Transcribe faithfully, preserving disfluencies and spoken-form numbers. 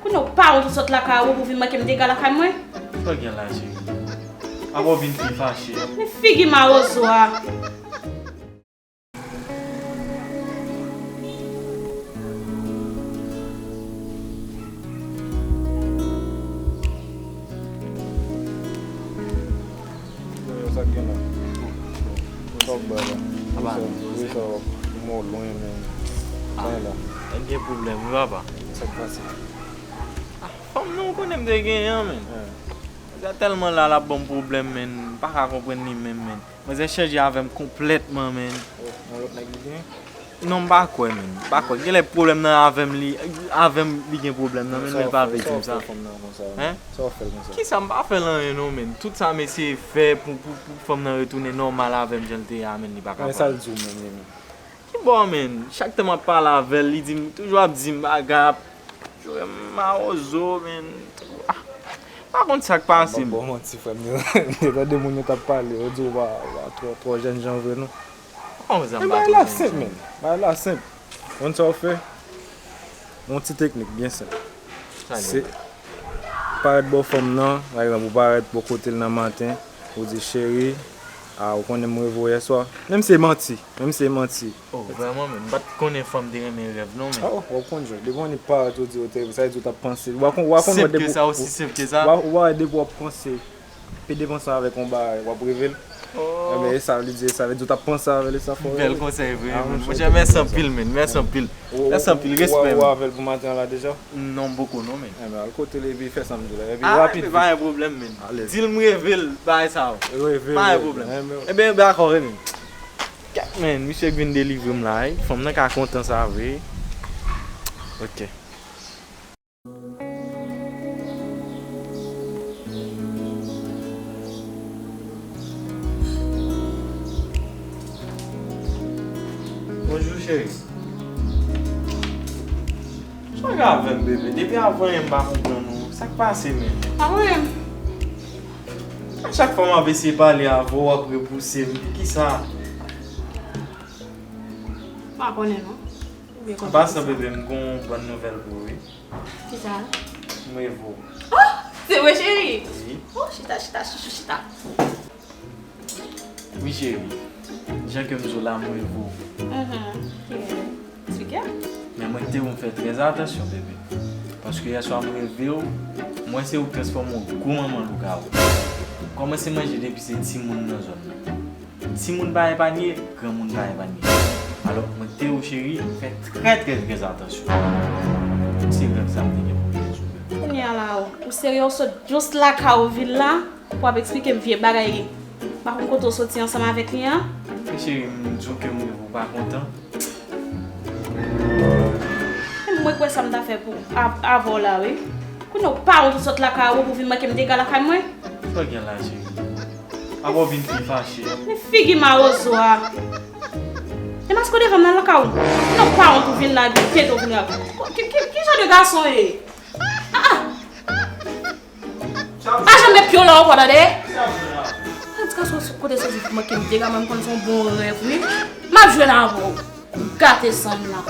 Kounye a w pa wont ou sot lakay ou pou vin manke m dega lakay mwen? Sa w gen la, cheri? Apa w vin pi fache? Men figi mawozo a. Yo, yo, sa k gen la? Sa w bay la? Wi, sa, wi, sa w ap mò lwen, men. Sa la. Gen pwoblèm, wi, papa. Sa k pase? Fanm nan, ou konnen m te genyen an, men. Sa tèlman la, l ap ban m pwoblèm, men. M pa ka konprann li menm, men. Manzè chanje avè m konplètman, men. Oh, yon lòt nèg li gen? Non, m pa kwè, men. M pa kwè. Genlè pwoblèm nan avè m, li, avè m, li gen pwoblèm nan, men, men l pa vle di m sa. Sa w fè fanm nan konsa, men? Sa w fè l konsa? Kisa, m pa fè l anyen, non, men. Tout sa m eseye fè pou, pou, pou fanm nan retounen nòmal avè m, jan l te ye a, men, li pa ka. Men sa l di w menm, li menm? Ki bò, men? Chak tan m ap pale avè l, li di m, toujou ap di m bagay, ap jwe m mawozo, men. Ah, m pa konn sa k pase m. Bon, bon, manti, frè m, yo. Yo tande moun yo t ap pale, yo di w pa, w pa twò, twò jènjan vre, non. Kòman sa m pa twò jènjan? Bagay la senp, men. Bagay la senp. Konn sa w fè? Yon ti teknik byen senp. Se parèt bò fanm nan, pa egzanp, ou parèt bò kote l nan maten, ou di, cheri, a, ou konnen m reve w yèswa. Menm si se manti, menm si se manti. Oh, vrèman, men m pa t konnen fanm te renmen rèv, non, men. Oh, w ap konn jwe. Depi w annik parèt, ou di, ou te, sa vle di ou t ap panse. W a konn, w a konn wè depi. Senp ke sa, osi senp ke sa. W a, w a wè depi w ap panse. Pede panse avèk yon bagay, w ap reve l. Oh. Enben, e sa, li di, e sa, vle di w t ap panse avè l, e sa fò. Bèl konsèy vre, ah, men. Monchè, mèsi anpil, men. Mèsi anpil. Mèsi anpil, respè, men. Ou avè l pou maten an la deja? Non, m poko, non, men. Enben, al kote l epi fè sa m di w la. Epi rapid. Ah, men pa gen pwoblèm, men. Alèz. Di l m reve l, bagay sa yo. Reve l. Pa gen pwoblèm. Enben, dakò, men. Kèt, men, misye k vin delivre m la, wi. Fanm nan ka kontan sa vre. Ok. Bonjou, cheri. Sa w gen avè m, bebe? Depi avan yè m pa konprann ou. Sa k pase, menm? Pa konnen. A chak fwa m ap eseye pale avè w, w ap repouse m. Poukisa? Pa konnen, non. An pasan, bebe, m gon bòn nouvèl pou ou, wi. Kisa? M reve w. Oh! Se vre, cheri? Wi. Oh, chita, chita, chouchou, chita. Wi, cheri. Jan ke m di w la, m reve w. Mhm. Ki reve? Eksplike. Men mwen te ou m fè trè atansyon, bebe. Paske yèswa m reve w, m wè se ou k transfòme w an gwo manman loukawou. Kòmanse manje depi se timoun nan zòn nan. Timoun pa epanye, granmoun pa epanye. Alò, mwen te ou cheri, fè trè, trè, trè atansyon. Se rèv sa m te gen pou m te sou rèv. Kounye a la, ou, ou serye, ou sot jous lakay ou vin la, pou w ap eksplike m vye bagay, m pa konn kote w soti ansanm avèk li an? Men cheri, m di w ke m reve w pa kontan. Menm mwen kwè sa m ta fè pou av-, avè w la, wi. Kounye a w pa wont ou sot lakay ou pou vin manke m dega lakay mwen? Sa w gen la, cheri? Apa w vin pi fache? Men figi mawozo a. E maske w devan m nan lakay ou. Kounye a w pa wont ou vin la epi pete w vin la. Ki, ki, ki jan de gason w ye? Ah, ah. Pa janm met pye w la ankò, tande? Sa di gason kote soti pou manke m dega, mwen m konn se yon bon rèv, wi. M ap jwenn avè w. Gate san m la.